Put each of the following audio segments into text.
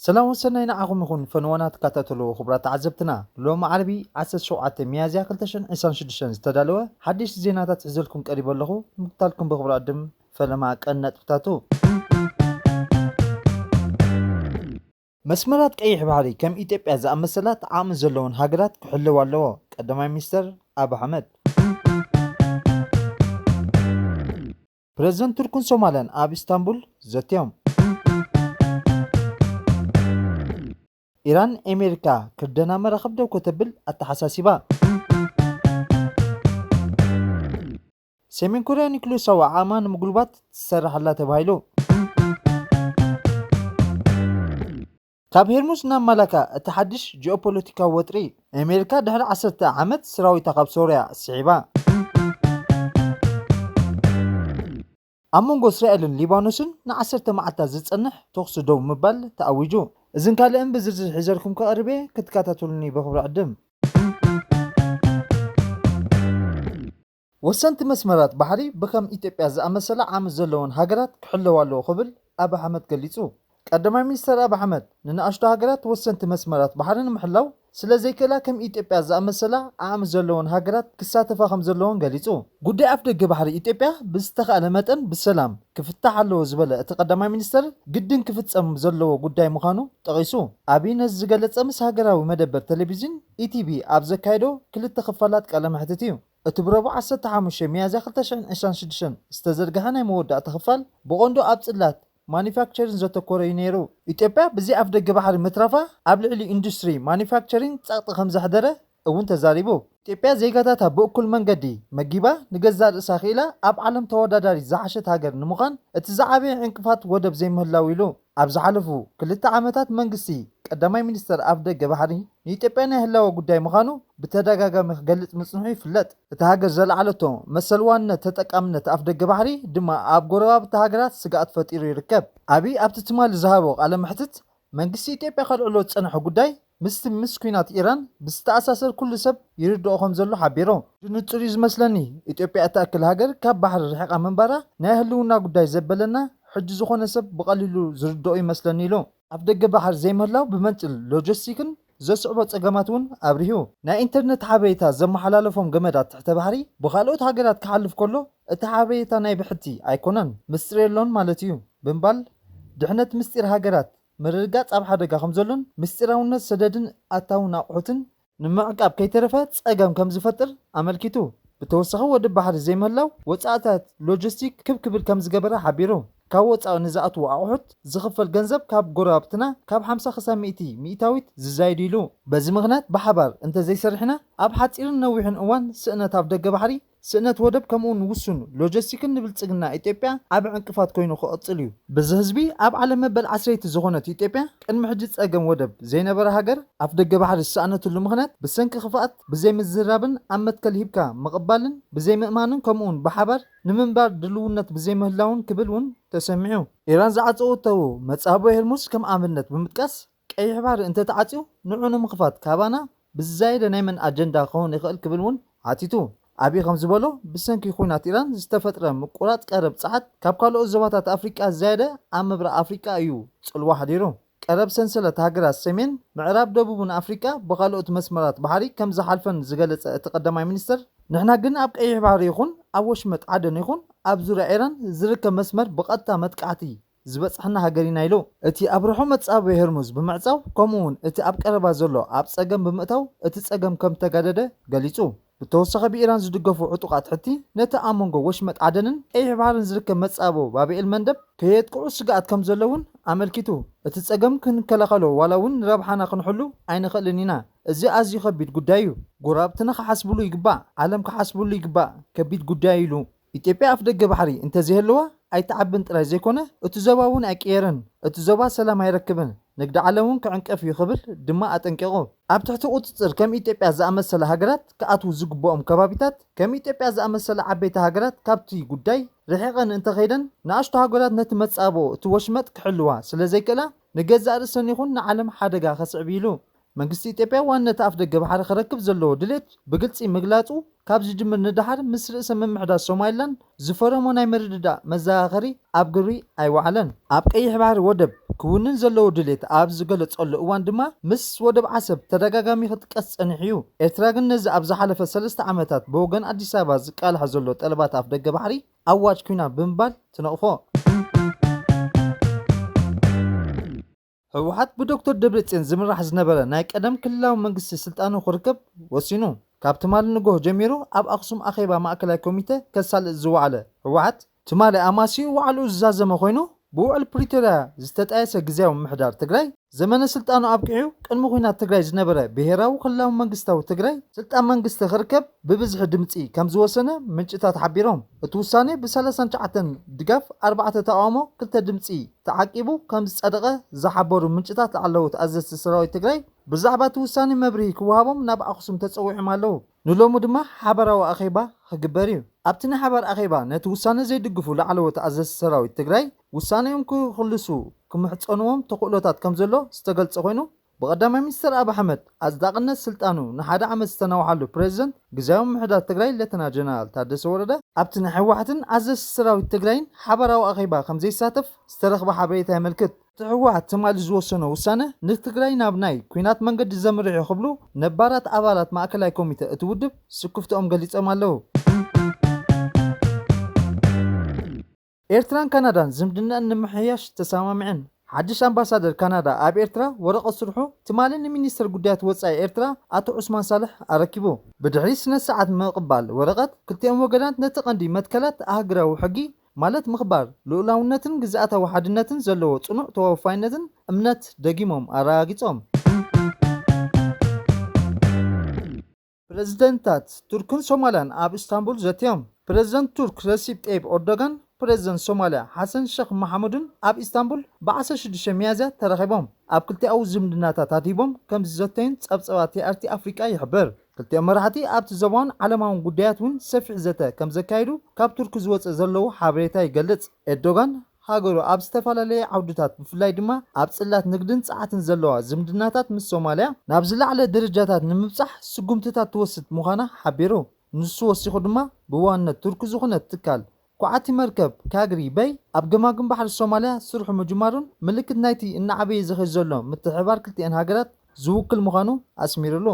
ሰላም ወሰናይ ንዓኹም ይኹን፣ ፈንዋና ትከታተሉ ክቡራት ተዓዘብትና። ሎሚ ዓርቢ ዓሰርተ ሸውዓተ ሚያዝያ ክልተ ሽሕን ዕስራን ሽዱሽተን ዝተዳለወ ሓድሽ ዜናታት ሒዘልኩም ቀሪበ ኣለኹ። ምክታልኩም ብኽብሪ ዕድም ፈለማ ቀን ነጥብታቱ። መስመራት ቀይሕ ባሕሪ ከም ኢትዮጵያ ዝኣመሰላ ዓቕሚ ዘለወን ሃገራት ክሕለዋ ኣለዎ፣ ቀዳማይ ሚኒስተር ኣብ ኣሕመድ። ፕረዚደንት ቱርክን ሶማልያን ኣብ ኢስታንቡል ዘትዮም። ኢራን ኣሜሪካ ክርደና መራኽብ ደው ከተብል ኣተሓሳሲባ። ሰሜን ኮርያ ኒክሌሳዊ ዓቕማ ንምጉልባት ትሰርሕ ኣላ ተባሂሉ። ካብ ሄርሙዝ ናብ ማላካ እቲ ሓድሽ ጂኦፖለቲካዊ ወጥሪ። ኣሜሪካ ድሕሪ ዓሰርተ ዓመት ሰራዊታ ካብ ሶርያ ስዒባ። ኣብ መንጎ እስራኤልን ሊባኖስን ንዓሰርተ መዓልታት ዝጸንሕ ተኹሲ ደው ምባል ተኣዊጁ። እዝን ካልእን ብዝርዝር ሒዘልኩም ክቐርብ እየ፣ ክትከታተሉኒ ብኽብሪ ዕድም። ወሰንቲ መስመራት ባሕሪ ብከም ኢትዮጵያ ዝኣመሰላ ዓቕሚ ዘለወን ሃገራት ክሕለዋ ኣለዎ ክብል ኣብ ኣሕመድ ገሊጹ። ቀዳማይ ሚኒስተር ኣብ ኣሕመድ ንንኣሽቱ ሃገራት ወሰንቲ መስመራት ባሕሪ ንምሕላው ስለ ዘይክእላ ከም ኢትዮጵያ ዝኣመሰላ ዓቕሚ ዘለወን ሃገራት ክሳተፋ ከም ዘለወን ገሊጹ። ጉዳይ ኣፍደገ ባሕሪ ኢትዮጵያ ብዝተኻእለ መጠን ብሰላም ክፍታሕ ኣለዎ ዝበለ እቲ ቀዳማይ ሚኒስተር ግድን ክፍጸም ዘለዎ ጉዳይ ምዃኑ ጠቒሱ። ኣብይ ነዚ ዝገለጸ ምስ ሃገራዊ መደበር ቴሌቪዥን ኢቲቪ ኣብ ዘካየዶ ክልተ ክፋላት ቃለ መሕትት እዩ። እቲ ብረቡዕ ዓሰርተ ሓሙሽተ ሚያዝያ ክልተ ሽሕን ዕስራን ሽዱሽተን ዝተዘርግሐ ናይ መወዳእታ ክፋል ብቐንዱ ኣብ ጽላት ማኒፋክቸሪን ዘተኮረ እዩ ነይሩ። ኢትዮጵያ ብዘይ ኣፍደገ ባሕሪ ምትራፋ ኣብ ልዕሊ ኢንዱስትሪ ማኒፋክቸሪን ጸቕጢ ከም ዘሕደረ እውን ተዛሪቡ። ኢትዮጵያ ዜጋታታ ብእኩል መንገዲ መጊባ ንገዛእ ርእሳ ክኢላ ኣብ ዓለም ተወዳዳሪት ዝሓሸት ሃገር ንምዃን እቲ ዝዓበየ ዕንቅፋት ወደብ ዘይምህላው ኢሉ። ኣብ ዝሓለፉ ክልተ ዓመታት መንግስቲ ቀዳማይ ሚኒስተር ኣፍደገ ባሕሪ ንኢትዮጵያ ናይ ህላወ ጉዳይ ምዃኑ ብተደጋጋሚ ክገልጽ ምጽንሑ ይፍለጥ። እታ ሃገር ዘለዓለቶ መሰል ዋንነት ተጠቃምነት ኣፍደገ ባሕሪ ድማ ኣብ ጎረባብቲ ሃገራት ስግኣት ፈጢሩ ይርከብ። ኣብይ ኣብቲ ትማሊ ዝሃቦ ቃለ መሕትት መንግስቲ ኢትዮጵያ ከልዕሎ ዝጸንሐ ጉዳይ ምስቲ ምስ ኲናት ኢራን ብዝተኣሳሰር ኩሉ ሰብ ይርድኦ ከም ዘሎ ሓቢሩ። ብንጹር እዩ ዝመስለኒ፣ ኢትዮጵያ እትኣክል ሃገር ካብ ባሕሪ ርሒቓ ምንባራ ናይ ህልውና ጉዳይ ዘበለና ሕጂ ዝኾነ ሰብ ብቐሊሉ ዝርድኦ ይመስለኒ ኢሉ። ኣፍደገ ባሕሪ ዘይምህላው ብመንጽል ሎጂስቲክን ዘስዕቦ ጸገማት እውን ኣብሪሁ። ናይ ኢንተርነት ሓበሬታ ዘመሓላለፎም ገመዳት ትሕተ ባሕሪ ብኻልኦት ሃገራት ክሓልፍ ከሎ እቲ ሓበሬታ ናይ ብሕቲ ኣይኮነን፣ ምስጢር የሎን ማለት እዩ ብምባል ድሕነት ምስጢር ሃገራት ምርግጋጽ ኣብ ሓደጋ ከም ዘሎን ምስጢራውነት ሰደድን ኣታውን ኣቑሑትን ንምዕቃብ ከይተረፈ ጸገም ከም ዝፈጥር ኣመልኪቱ። ብተወሳኺ ወደብ ባሕሪ ዘይምህላው ወጻእታት ሎጂስቲክ ክብ ክብል ከም ዝገበረ ሓቢሩ። ካብ ወጻኢ ንዝኣትዉ ኣቑሑት ዝኽፈል ገንዘብ ካብ ጎረባብትና ካብ ሓምሳ ክሳብ ሚእቲ ሚእታዊት ዝዛይድ ኢሉ። በዚ ምኽንያት ብሓባር እንተዘይሰሪሕና ኣብ ሓጺርን ነዊሕን እዋን ስእነት ኣፍደገ ባሕሪ፣ ስእነት ወደብ ከምኡውን ውሱን ሎጂስቲክን ንብልጽግና ኢትዮጵያ ዓቢ ዕንቅፋት ኮይኑ ክቕጽል እዩ። ብዝሒ ህዝቢ ኣብ ዓለም መበል ዓሰርተ ዝኾነት ኢትዮጵያ ቅድሚ ሕጂ ጸገም ወደብ ዘይነበራ ሃገር ኣፍደገ ባሕሪ ዝሰኣነትሉ ምኽንያት ብሰንኪ ክፍኣት ብዘይምዝራብን ኣብ መትከል ሂብካ ምቕባልን ብዘይምእማንን ከምኡውን ብሓባር ንምንባር ድልውነት ብዘይምህላውን ክብል እውን ተሰሚዑ። ኢራን ዝዓጸወቶ መጻብቦ ሄርሙዝ ከም ኣብነት ብምጥቃስ ቀይሕ ባሕሪ እንተተዓጽዩ ንዑ ንምኽፋት ካባና ብዝዛየደ ናይ መን ኣጀንዳ ክኸውን ይኽእል ክብል እውን ሓቲቱ። ኣብይ ከም ዝበሎ ብሰንኪ ኲናት ኢራን ዝተፈጥረ ምቁራጽ ቀረብ ጸዓት ካብ ካልኦት ዞባታት ኣፍሪቃ ዝዛየደ ኣብ ምብራቕ ኣፍሪቃ እዩ ጽልዋ ሓዲሩ። ቀረብ ሰንሰለት ሃገራት ሰሜን፣ ምዕራብ ደቡብን ኣፍሪቃ ብኻልኦት መስመራት ባሕሪ ከም ዝሓልፈን ዝገለጸ እቲ ቀዳማይ ሚኒስትር፣ ንሕና ግን ኣብ ቀይሕ ባሕሪ ይኹን ኣብ ወሽመጥ ዓደን ይኹን ኣብ ዙርያ ኢራን ዝርከብ መስመር ብቐጥታ መጥቃዕቲ ዝበጽሐና ሃገር ኢና ኢሉ። እቲ ኣብ ርሑቕ መጻብቦ ሄርሙዝ ብምዕጻው ከምኡ እውን እቲ ኣብ ቀረባ ዘሎ ኣብ ጸገም ብምእታው እቲ ጸገም ከም ተጋደደ ገሊጹ። ብተወሳኺ ብኢራን ዝድገፉ ዕጡቓት ሕቲ ነቲ ኣብ መንጎ ወሽመጥ ዓደንን ቀይሕ ባሕርን ዝርከብ መጻብቦ ባብኤል መንደብ ከየጥቅዑ ስግኣት ከም ዘሎ እውን ኣመልኪቱ። እቲ ጸገም ክንከላኸሎ ዋላ እውን ንረብሓና ክንሕሉ ኣይንኽእልን ኢና። እዚ ኣዝዩ ከቢድ ጉዳይ እዩ። ጎረባብትና ክሓስብሉ ይግባእ፣ ዓለም ክሓስብሉ ይግባእ። ከቢድ ጉዳይ ኢሉ። ኢትዮጵያ ኣፍደገ ባሕሪ እንተዘይህልዋ ኣይትዓብን ጥራይ ዘይኮነ እቲ ዞባ እውን ኣይቅየርን። እቲ ዞባ ሰላም ኣይረክብን። ንግዲ ዓለም እውን ክዕንቀፍ እዩ ክብል ድማ ኣጠንቂቑ። ኣብ ትሕቲ ቁጽጽር ከም ኢትዮጵያ ዝኣመሰላ ሃገራት ክኣትዉ ዝግብኦም ከባቢታት ከም ኢትዮጵያ ዝኣመሰላ ዓበይቲ ሃገራት ካብቲ ጉዳይ ርሒቐን እንተኸይደን ንኣሽቱ ሃገራት ነቲ መጻብኦ እቲ ወሽመጥ ክሕልዋ ስለ ዘይክእላ ንገዛእ ርእሰን ይኹን ንዓለም ሓደጋ ከስዕብ ኢሉ። መንግስቲ ኢትዮጵያ ዋንነት ኣፍደገ ባሕሪ ክረክብ ዘለዎ ድሌት ብግልጺ ምግላጹ ካብ ዝጅምር ንደሓር ምስ ርእሰ ምምሕዳር ሶማሊላንድ ዝፈረሞ ናይ ምርድዳእ መዘኻኸሪ ኣብ ግብሪ ኣይወዓለን። ኣብ ቀይሕ ባሕሪ ወደብ ክውንን ዘለዎ ድሌት ኣብ ዝገለጸሉ እዋን ድማ ምስ ወደብ ዓሰብ ተደጋጋሚ ክጥቀስ ጸኒሑ እዩ። ኤርትራ ግን ነዚ ኣብ ዝሓለፈ ሰለስተ ዓመታት ብወገን ኣዲስ ኣበባ ዝቃላሕ ዘሎ ጠለባት ኣፍደገ ባሕሪ ኣዋጅ ኲናት ብምባል ትነቕፎ። ህወሓት ብዶክተር ደብረጽዮን ዝምራሕ ዝነበረ ናይ ቀደም ክልላዊ መንግስቲ ስልጣኑ ክርከብ ወሲኑ። ካብ ትማሊ ንጎህ ጀሚሩ ኣብ ኣኽሱም ኣኼባ ማእከላይ ኮሚተ ከሳልጥ ዝወዓለ ህወሓት፣ ትማሊ ኣማስዩ ዋዕልኡ ዝዛዘመ ኮይኑ፣ ብውዕል ፕሪቶርያ ዝተጣየሰ ግዝያዊ ምምሕዳር ትግራይ ዘመነ ስልጣኑ ኣብቂዑ፣ ቅድሚ ኲናት ትግራይ ዝነበረ ብሄራዊ ክልላዊ መንግስታዊ ትግራይ ስልጣን መንግስቲ ክርከብ ብብዝሒ ድምፂ ከም ዝወሰነ ምንጭታት ሓቢሮም። እቲ ውሳኔ ብ ሰላሳን ትሽዓተን ድጋፍ፣ ኣርባዕተ ተቃውሞ፣ ክልተ ድምፂ ተዓቂቡ ከም ዝጸደቐ ዝሓበሩ ምንጭታት፣ ላዕለዎት ኣዘዝቲ ሰራዊት ትግራይ ብዛዕባ እቲ ውሳኔ መብርሂ ክወሃቦም ናብ ኣኽሱም ተጸዊዖም ኣለዉ። ንሎሚ ድማ ሓባራዊ ኣኼባ ክግበር እዩ። ኣብቲ ናይ ሓባር ኣኼባ ነቲ ውሳነ ዘይድግፉ ላዕለዎት ኣዘዝቲ ሰራዊት ትግራይ ውሳኔኦም ክኽልሱ ክምሕጸንዎም ተኽእሎታት ከም ዘሎ ዝተገልጸ ኮይኑ፣ ብቐዳማይ ሚኒስትር ኣብ ኣሕመድ ኣጽዳቕነት ስልጣኑ ንሓደ ዓመት ዝተናውሓሉ ፕሬዚደንት ግዝያዊ ምምሕዳር ትግራይ ሌተና ጀነራል ታደሰ ወረደ ኣብቲ ናይ ህወሓትን ኣዘዝቲ ሰራዊት ትግራይን ሓባራዊ ኣኼባ ከም ዘይሳተፍ ዝተረኽበ ሓበሬታ የመልክት። እቲ ህወሓት ትማሊ ዝወሰኖ ውሳነ ንትግራይ ናብ ናይ ኲናት መንገዲ ዘምርሕ እዩ ክብሉ ነባራት ኣባላት ማእከላይ ኮሚተ እቲ ውድብ ስክፍትኦም ገሊጾም ኣለዉ። ኤርትራን ካናዳን ዝምድናኣን ንምሕያሽ ተሰማሚዐን። ሓድሽ ኣምባሳደር ካናዳ ኣብ ኤርትራ ወረቐት ስርሑ ትማሊ ንሚኒስትር ጉዳያት ወጻኢ ኤርትራ ኣቶ ዑስማን ሳልሕ ኣረኪቡ። ብድሕሪ ስነ ስርዓት ምቕባል ወረቐት፣ ክልቲኦም ወገናት ነቲ ቀንዲ መትከላት ኣህግራዊ ሕጊ፣ ማለት ምኽባር ልኡላውነትን ግዝኣታዊ ሓድነትን ዘለዎ ጽኑዕ ተወፋይነትን እምነት ደጊሞም ኣረጋጊጾም። ፕረዚደንታት ቱርክን ሶማልያን ኣብ ኢስታንቡል ዘትዮም። ፕረዚደንት ቱርክ ረሲፕ ጠይብ ኤርዶጋን ፕረዚደንት ሶማልያ ሓሰን ሸኽ መሓሙድን ኣብ ኢስታንቡል ብ ዓሰርተ ሽዱሽተ ሚያዝያ ተራኺቦም ኣብ ክልቲኣዊ ዝምድናታት ኣድሂቦም ከም ዝዘተዩን ጸብጻባት ቲ ኣር ቲ ኣፍሪቃ ይሕብር። ክልቲኦም መራሕቲ ኣብቲ ዞባውን ዓለማውን ጉዳያት እውን ሰፊሕ ዘተ ከም ዘካየዱ ካብ ቱርክ ዝወጽእ ዘለዉ ሓበሬታ ይገልጽ። ኤርዶጋን ሃገሩ ኣብ ዝተፈላለየ ዓውድታት ብፍላይ ድማ ኣብ ጽላት ንግድን ጸዓትን ዘለዋ ዝምድናታት ምስ ሶማልያ ናብ ዝለዓለ ደረጃታት ንምብጻሕ ስጉምትታት ትወስድ ምዃና ሓቢሩ። ንሱ ወሲኹ ድማ ብዋንነት ቱርኪ ዝኾነት ትካል ኳዕቲ መርከብ ካግሪ በይ ኣብ ገማግም ባሕሪ ሶማልያ ስርሑ ምጅማሩን ምልክት ናይቲ እናዓበየ ዝኸድ ዘሎ ምትሕብባር ክልቲኣን ሃገራት ዝውክል ምዃኑ ኣስሚሩሉ።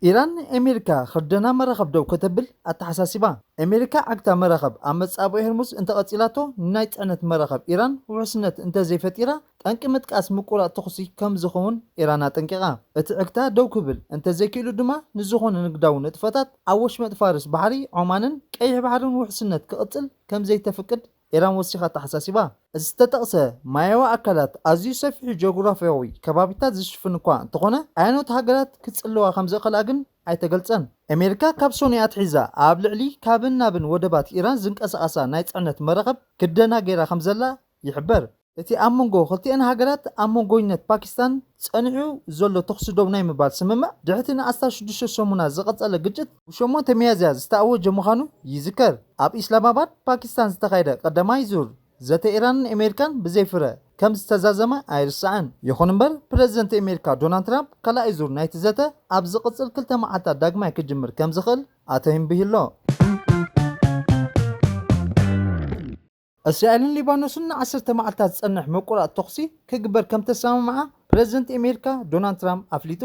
ኢራን ኣሜሪካ ክርደና መራኸብ ደው ከተብል ኣተሓሳሲባ። ኣሜሪካ ዓግታ መራኸብ ኣብ መጻብኦ ሄርሙዝ እንተቐጺላቶ ንናይ ጽዕነት መራኸብ ኢራን ውሕስነት እንተዘይፈጢራ ጠንቂ ምጥቃስ ምቁራጽ ተኹሲ ከም ዝኸውን ኢራን ኣጠንቂቓ። እቲ ዕግታ ደው ክብል እንተዘይክኢሉ ድማ ንዝኾነ ንግዳዊ ንጥፈታት ኣብ ወሽመጥ ፋርስ ባሕሪ፣ ዖማንን ቀይሕ ባሕርን ውሕስነት ክቕጽል ከም ዘይተፍቅድ ኢራን ወሲኻ ኣተሓሳሲባ። እዚ ዝተጠቕሰ ማያዊ ኣካላት ኣዝዩ ሰፊሕ ጂኦግራፍያዊ ከባቢታት ዝሽፍን እኳ እንተኾነ፣ ኣየኖት ሃገራት ክጽልዋ ከም ዝኽእላ ግን ኣይተገልጸን። ኣሜሪካ ካብ ሶኒ ኣትሒዛ ኣብ ልዕሊ ካብን ናብን ወደባት ኢራን ዝንቀሳቐሳ ናይ ጽዕነት መራኸብ ክደና ገይራ ከም ዘላ ይሕበር። እቲ ኣብ መንጎ ክልቲኣን ሃገራት ኣብ መንጎይነት ፓኪስታን ጸኒሑ ዘሎ ተኹሲ ደው ናይ ምባል ስምምዕ ድሕቲ ንኣስታት ሽዱሽተ ሰሙናት ዝቐጸለ ግጭት ብሸሞንተ ሚያዝያ ዝተኣወጀ ምዃኑ ይዝከር። ኣብ ኢስላማባድ ፓኪስታን ዝተኻየደ ቀዳማይ ዙር ዘተ ኢራንን ኣሜሪካን ብዘይ ፍረ ከም ዝተዛዘመ ኣይርሳዕን። ይኹን እምበር ፕረዚደንት ኣሜሪካ ዶናልድ ትራምፕ ካልኣይ ዙር ናይቲ ዘተ ኣብ ዝቕጽል ክልተ መዓልታት ዳግማይ ክጅምር ከም ዝኽእል ኣተንቢሁ ኣሎ። እስራኤልን ሊባኖስን ንዓሰርተ መዓልታት ዝጸንሕ ምቁራጽ ተኹሲ ክግበር ከም ተሰማምዓ ፕረዚደንት ኣሜሪካ ዶናልድ ትራምፕ ኣፍሊጡ።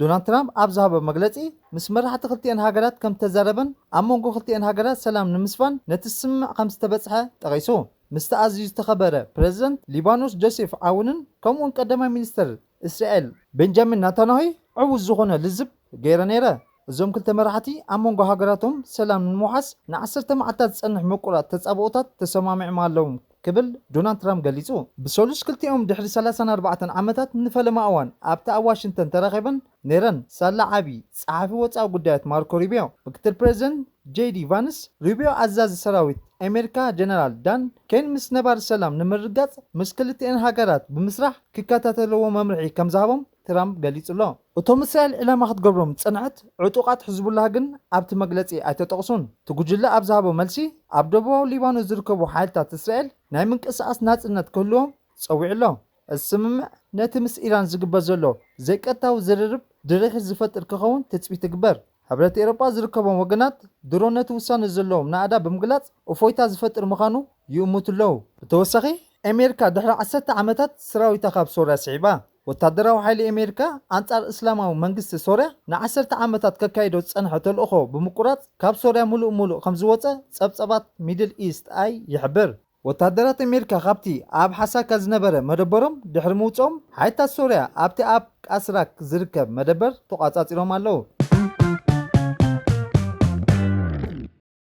ዶናልድ ትራምፕ ኣብ ዝሃቦ መግለጺ፣ ምስ መራሕቲ ክልቲኣን ሃገራት ከም ተዛረበን ኣብ መንጎ ክልቲኣን ሃገራት ሰላም ንምስፋን ነቲ ስምምዕ ከም ዝተበጽሐ ጠቒሱ። ምስቲ ኣዝዩ ዝተኸበረ ፕረዚደንት ሊባኖስ ጆሴፍ ዓውንን ከምኡውን ቀዳማይ ሚኒስተር እስራኤል ቤንጃሚን ናታንያሁ ዕዉት ዝኾነ ልዝብ ገይረ ነይረ። እዞም ክልተ መራሕቲ ኣብ መንጎ ሃገራቶም ሰላም ንምውሓስ ንዓሰርተ መዓልታት ዝጸንሕ ምቁራጽ ተጻብኦታት ተሰማሚዖም ኣለዉ ክብል ዶናልድ ትራምፕ ገሊጹ። ብሰሉስ ክልቲኦም ድሕሪ ሰላሳን ኣርባዕተን ዓመታት ንፈለማ እዋን ኣብቲ ኣብ ዋሽንግተን ተራኺበን ነይረን። ሳላ ዓቢ ጸሓፊ ወጻኢ ጉዳያት ማርኮ ሩቢዮ፣ ምክትል ፕረዚደንት ጄዲ ቫንስ፣ ሩቢዮ ኣዛዚ ሰራዊት ኣሜሪካ ጀነራል ዳን ኬን ምስ ነባሪ ሰላም ንምርግጋጽ ምስ ክልቲአን ሃገራት ብምስራሕ ክከታተልዎ መምርሒ ከም ዝሃቦም ትራምፕ ገሊጹ ኣሎ። እቶም እስራኤል ዕላማ ክትገብሮም ዝጸንሐት ዕጡቓት ሕዝቡላህ ግን ኣብቲ መግለጺ ኣይተጠቕሱን። እቲ ጉጅለ ኣብ ዝሃቦ መልሲ፣ ኣብ ደቡባዊ ሊባኖስ ዝርከቡ ሓይልታት እስራኤል ናይ ምንቅስቓስ ናጽነት ክህልዎም ጸዊዑ ኣሎ። እዚ ስምምዕ ነቲ ምስ ኢራን ዝግበር ዘሎ ዘይቀጥታዊ ዝርርብ ድርኺት ዝፈጥር ክኸውን ትጽቢት ይግበር። ሕብረት ኤውሮጳ ዝርከቦም ወገናት ድሮ ነቲ ውሳነ ዘለዎም ናእዳ ብምግላጽ እፎይታ ዝፈጥር ምዃኑ ይእምቱ ኣለዉ። ብተወሳኺ፣ ኣሜሪካ ድሕሪ ዓሰርተ ዓመታት ሰራዊታ ካብ ሶርያ ስዒባ። ወታደራዊ ሓይሊ ኣሜሪካ ኣንጻር እስላማዊ መንግስቲ ሶርያ ንዓሰርተ ዓመታት ከካይዶ ዝጸንሐ ተልእኾ ብምቁራጽ ካብ ሶርያ ምሉእ ምሉእ ከም ዝወጸ ጸብጸባት ሚድል ኢስት ኣይ ይሕብር። ወታደራት ኣሜሪካ ካብቲ ኣብ ሓሳካ ዝነበረ መደበሮም ድሕሪ ምውጽኦም፣ ሓይልታት ሶርያ ኣብቲ ኣብ ቃስራክ ዝርከብ መደበር ተቋጻጺሮም ኣለዉ።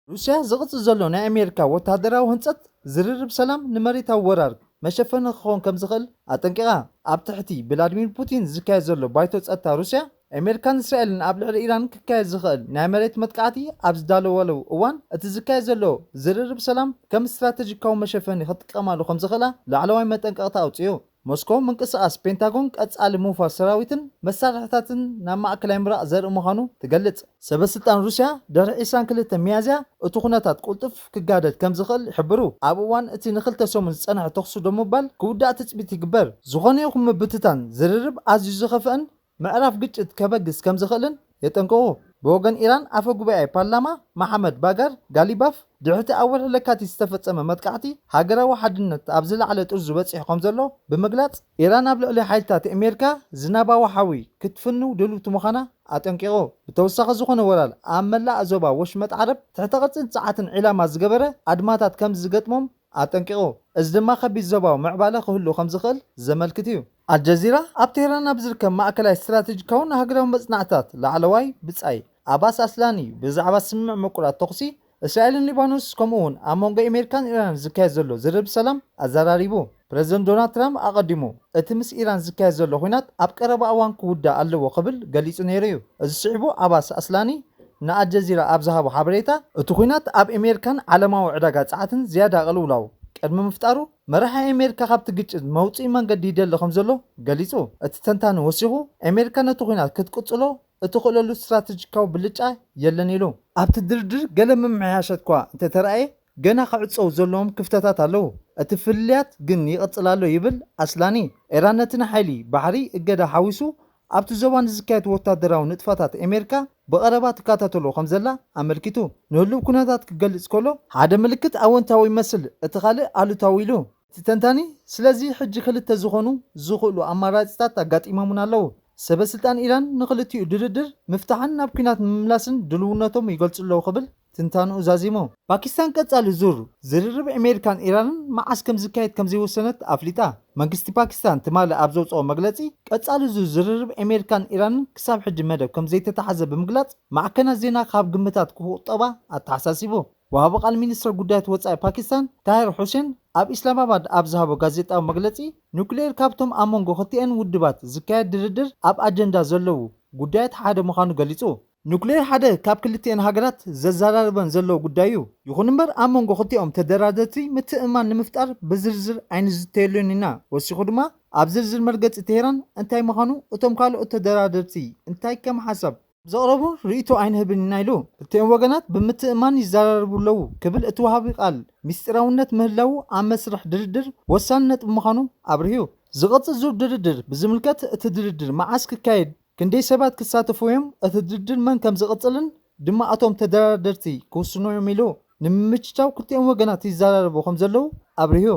ሩስያ ዝቕጽል ዘሎ ናይ ኣሜሪካ ወታደራዊ ህንጸት ዝርርብ ሰላም ንመሬታዊ ወራር መሸፈኒ ክኸውን ከም ዝኽእል ኣጠንቂቓ። ኣብ ትሕቲ ቭላድሚር ፑቲን ዝካየድ ዘሎ ባይቶ ጸጥታ ሩስያ፣ ኣሜሪካን እስራኤልን ኣብ ልዕሊ ኢራን ክካየድ ዝኽእል ናይ መሬት መጥቃዕቲ ኣብ ዝዳለዋሉ እዋን፣ እቲ ዝካየድ ዘሎ ዝርርብ ሰላም ከም ስትራተጂካዊ መሸፈኒ ክጥቀማሉ ከም ዝኽእላ ላዕለዋይ መጠንቀቕታ ኣውጽኡ። ሞስኮ ምንቅስቓስ ፔንታጎን ቀጻሊ ምውፋር ሰራዊትን መሳርሕታትን ናብ ማእከላይ ምብራቕ ዘርኢ ምዃኑ ትገልጽ። ሰበ ስልጣን ሩስያ ድሕሪ ዕስራን ክልተ ሚያዝያ እቲ ኩነታት ቅልጡፍ ክጋደድ ከም ዝኽእል ይሕብሩ። ኣብ እዋን እቲ ንኽልተ ሰሙን ዝጸንሐ ተኹሲ ደው ምባል ክውዳእ ትጽቢት ይግበር። ዝኾነ ይኹን ምብትታን ዝርርብ ኣዝዩ ዝኸፍአን ምዕራፍ ግጭት ከበግስ ከም ዝኽእልን የጠንቅቑ። ብወገን ኢራን ኣፈ ጉባኤ ፓርላማ መሓመድ ባጋር ጋሊባፍ ድሕርቲ ኣብ ወርሒ ለካቲት ዝተፈጸመ መጥቃዕቲ ሃገራዊ ሓድነት ኣብ ዝለዓለ ጥርዙ በጺሑ ከም ዘሎ ብምግላጽ፣ ኢራን ኣብ ልዕሊ ሓይልታት ኣሜሪካ ዝናባዊ ሓዊ ክትፍንው ድልውቲ ምዃና ኣጠንቂቑ። ብተወሳኺ፣ ዝኾነ ወራር ኣብ መላእ ዞባ ወሽመጥ ዓረብ ትሕተ ቅርጽን ጸዓትን ዒላማ ዝገበረ ኣድማታት ከም ዝገጥሞም ኣጠንቂቑ። እዚ ድማ ከቢድ ዞባዊ ምዕባለ ክህሉ ከም ዝኽእል ዘመልክት እዩ። ኣልጀዚራ ኣብ ቴህራን ኣብ ዝርከብ ማእከላይ ስትራቴጂካውን ሃገራዊ መጽናዕትታት ላዕለዋይ ብጻይ ኣባስ ኣስላኒ ብዛዕባ ስምምዕ ምቁራጽ ተኹሲ እስራኤልን ሊባኖስ፣ ከምኡ እውን ኣብ መንጎ ኣሜሪካን ኢራንን ዝካየድ ዘሎ ዝርርብ ሰላም ኣዘራሪቡ። ፕረዚደንት ዶናልድ ትራምፕ ኣቐዲሙ፣ እቲ ምስ ኢራን ዝካየድ ዘሎ ኲናት ኣብ ቀረባ እዋን ክውዳእ ኣለዎ ክብል ገሊጹ ነይሩ እዩ። እዚ ስዒቡ ኣባስ ኣስላኒ ንኣልጀዚራ ኣብ ዝሃቦ ሓበሬታ፣ እቲ ኲናት ኣብ ኣሜሪካን ዓለማዊ ዕዳጋ ጸዓትን ዝያዳ ቅልውላው ቅድሚ ምፍጣሩ፣ መራሒ ኣሜሪካ ካብቲ ግጭት መውጽኢ መንገዲ ይደሊ ከም ዘሎ ገሊጹ። እቲ ተንታኒ ወሲኹ፣ ኣሜሪካ ነቲ ኲናት ክትቅጽሎ እትኽእለሉ ስትራተጂካዊ ብልጫ የለን ኢሉ። ኣብቲ ድርድር ገለ ምምሕያሻት እኳ እንተተራእየ፣ ገና ክዕጸው ዘለዎም ክፍተታት ኣለዉ። እቲ ፍልልያት ግን ይቕጽል ኣሎ ይብል ኣስላኒ። ኢራን ነቲ ንሓይሊ ባሕሪ እገዳ ሓዊሱ ኣብቲ ዞባ ንዝካየድ ወታደራዊ ንጥፈታት ኣሜሪካ ብቐረባ ትከታተሎ ከም ዘላ ኣመልኪቱ። ንህሉው ኩነታት ክገልጽ ከሎ፣ ሓደ ምልክት ኣወንታዊ ይመስል፣ እቲ ካልእ ኣሉታዊ ኢሉ። እቲ ተንታኒ፣ ስለዚ ሕጂ ክልተ ዝኾኑ ዝኽእሉ ኣማራጺታት ኣጋጢሞምና ኣለዉ። ሰበ ስልጣን ኢራን ንኽልቲኡ ድርድር ምፍታሕን ናብ ኲናት ምምላስን ድልውነቶም ይገልጹ ኣለዉ ክብል ትንታንኡ ዛዚሙ። ፓኪስታን ቀጻሊ ዙር ዝርርብ ኣሜሪካን ኢራንን መዓስ ከም ዝካየድ ከም ዘይወሰነት ኣፍሊጣ። መንግስቲ ፓኪስታን ትማሊ ኣብ ዘውጽኦ መግለጺ፣ ቀጻሊ ዙር ዝርርብ ኣሜሪካን ኢራንን ክሳብ ሕጂ መደብ ከም ዘይተታሕዘ ብምግላጽ፣ ማዕከናት ዜና ካብ ግምታት ክቑጠባ ኣተሓሳሲቡ። ወሃቢ ቃል ሚኒስትር ጉዳያት ወጻኢ ፓኪስታን ታሂር ሑሴን ኣብ ኢስላማባድ ኣብ ዝሃቦ ጋዜጣዊ መግለጺ፣ ኑክሌር ካብቶም ኣብ መንጎ ክልቲኤን ውድባት ዝካየድ ድርድር ኣብ ኣጀንዳ ዘለዉ ጉዳያት ሓደ ምዃኑ ገሊጹ። ኑክሌር ሓደ ካብ ክልቲኤን ሃገራት ዘዘራርበን ዘለዎ ጉዳይ እዩ። ይኹን እምበር፣ ኣብ መንጎ ክልቲኦም ተደራደርቲ ምትእምማን ንምፍጣር ብዝርዝር ኣይንዝተየሉን ኢና። ወሲኹ ድማ፣ ኣብ ዝርዝር መርገጺ ቴህራን እንታይ ምዃኑ፣ እቶም ካልኦት ተደራደርቲ እንታይ ከም ሓሳብ ዘቕረቡ ርእይቶ ኣይንህብን ኢና ኢሉ። ክልቲኦም ወገናት ብምትእምማን ይዘራረቡ ኣለዉ ክብል እቲ ወሃቢ ቃል፣ ምስጢራውነት ምህላዉ ኣብ መስርሕ ድርድር ወሳኒ ነጥቢ ምዃኑ ኣብሪሁ። ዝቕጽል ዙር ድርድር ብዝምልከት፣ እቲ ድርድር መዓስ ክካየድ፣ ክንደይ ሰባት ክሳተፉ እዮም፣ እቲ ድርድር መን ከም ዝቕጽልን ድማ እቶም ተደራደርቲ ክውስኑ እዮም ኢሉ። ንምምችቻው ክልቲኦም ወገናት ይዘራረቡ ከም ዘለዉ ኣብሪሁ።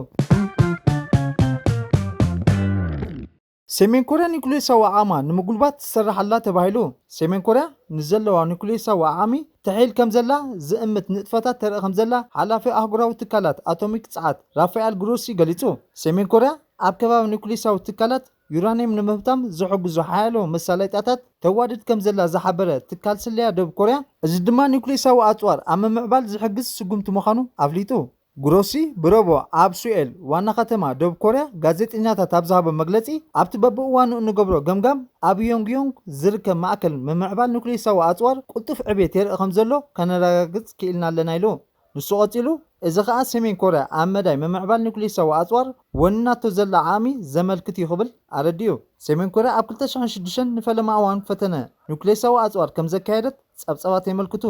ሰሜን ኮርያ ኒኩሌሳዊ ዓቕማ ንምጉልባት ትሰርሕ ኣላ ተባሂሉ። ሰሜን ኮርያ ንዘለዋ ኒኩሌሳዊ ዓቕሚ ተሒል ከም ዘላ ዝእምት ንጥፈታት ተርኢ ከም ዘላ ሓላፊ ኣህጉራዊ ትካላት ኣቶሚክ ጸዓት ራፋኤል ግሮሲ ገሊጹ። ሰሜን ኮርያ ኣብ ከባቢ ኒኩሌሳዊ ትካላት ዩራኒየም ንምህብታም ዝሕግዙ ሓያሎ መሳለጥያታት ተዋድድ ከም ዘላ ዝሓበረ ትካል ስለያ ደቡብ ኮርያ፣ እዚ ድማ ኒኩሌሳዊ ኣጽዋር ኣብ ምምዕባል ዝሕግዝ ስጉምቲ ምዃኑ ኣፍሊጡ። ግሮሲ ብረቡዕ ኣብ ሱኤል ዋና ከተማ ደቡብ ኮርያ ጋዜጠኛታት ኣብ ዝሃቦ መግለጺ፣ ኣብቲ በብእዋኑ እንገብሮ ገምጋም ኣብ ዮንግዮንግ ዝርከብ ማእከል ምምዕባል ኑክሌሳዊ ኣጽዋር ቅልጡፍ ዕቤት የርኢ ከም ዘሎ ከነረጋግጽ ክኢልና ኣለና ኢሉ። ንሱ ቀጺሉ፣ እዚ ኸኣ ሰሜን ኮርያ ኣብ መዳይ ምምዕባል ኑክሌሳዊ ኣጽዋር ወኒናቶ ዘላ ዓቕሚ ዘመልክት እዩ ክብል ኣረዲኡ። ሰሜን ኮርያ ኣብ ክልተ ሽሕን ሽዱሽተን ንፈለማ እዋን ፈተነ ኑክሌሳዊ ኣጽዋር ከም ዘካየደት ጸብጻባት የመልክቱ።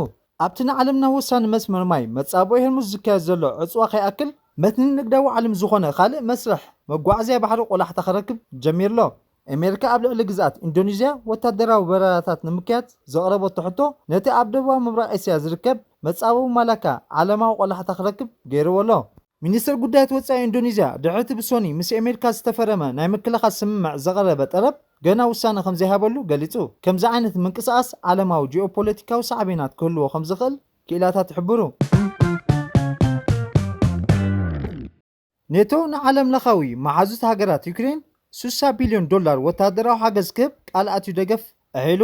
ኣብቲ ንዓለምና ወሳኒ መስመር ማይ መጻብኦ ሄርሙዝ ዝካየድ ዘሎ ዕጽዋ ከይኣክል፣ መትኒ ንግዳዊ ዓለም ዝኾነ ካልእ መስርሕ መጓዓዝያ ባሕሪ ቆላሕታ ክረክብ ጀሚርሎ። ኣሜሪካ ኣብ ልዕሊ ግዝኣት ኢንዶኔዥያ ወታደራዊ በረራታት ንምክያድ ዘቕረበቶ ሕቶ፣ ነቲ ኣብ ደቡባዊ ምብራቕ ኤስያ ዝርከብ መጻብቡ ማላካ ዓለማዊ ቆላሕታ ክረክብ ገይርዎ ኣሎ። ሚኒስትር ጉዳያት ወጻኢ ኢንዶኔዥያ፣ ድሕሪ እቲ ብሶኒ ምስ ኣሜሪካ ዝተፈረመ ናይ ምክልኻል ስምምዕ ዘቐረበ ጠለብ፣ ገና ውሳነ ከም ዘይሃበሉ ገሊጹ። ከምዚ ዓይነት ምንቅስቓስ ዓለማዊ ጂኦፖለቲካዊ ሳዕቤናት ክህልዎ ከም ዝኽእል ክኢላታት ይሕብሩ። ኔቶ ንዓለም ለኻዊ መሓዙት ሃገራት ዩክሬን ስሳ ቢልዮን ዶላር ወታደራዊ ሓገዝ ክህብ ቃል ኣትዩ ደገፍ ኣዒሉ።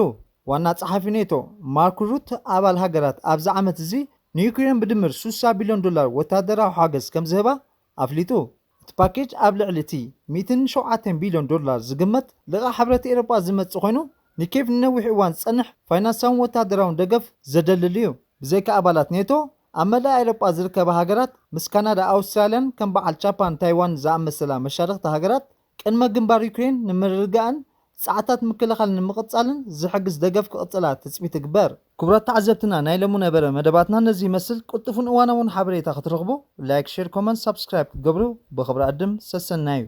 ዋና ጸሓፊ ኔቶ ማርክ ሩት፣ ኣባል ሃገራት ኣብዚ ዓመት እዚ ንዩክሬን ብድምር ስሳ ቢልዮን ዶላር ወታደራዊ ሓገዝ ከም ዝህባ ኣፍሊጡ። እቲ ፓኬጅ ኣብ ልዕሊ እቲ ሚእትን ሸውዓተን ቢልዮን ዶላር ዝግመት ልቓሕ ሕብረት ኤውሮጳ ዝመጽእ ኮይኑ፣ ንኬቭ ንነዊሕ እዋን ዝጸንሕ ፋይናንሳውን ወታደራውን ደገፍ ዘደልል እዩ። ብዘይካ ኣባላት ኔቶ፣ ኣብ መላእ ኤውሮጳ ዝርከባ ሃገራት ምስ ካናዳ፣ ኣውስትራልያን ከም በዓል ጃፓን፣ ታይዋን ዝኣመሰላ መሻርኽቲ ሃገራት ቅድመ ግንባር ዩክሬን ንምርግጋእን ጻዕታት ምክልኻል ንምቕጻልን ዝሕግዝ ደገፍ ክቕጽላ ትጽቢት ይግበር። ክቡራት ተዓዘብትና፣ ናይ ሎሚ ነበረ መደባትና ነዚ ይመስል። ቅልጡፍን እዋናውን ሓበሬታ ክትረኽቡ ላይክ፣ ሼር፣ ኮመንት፣ ሳብስክራይብ ክትገብሩ ብኽብሪ ዕድም ሰሰናዩ።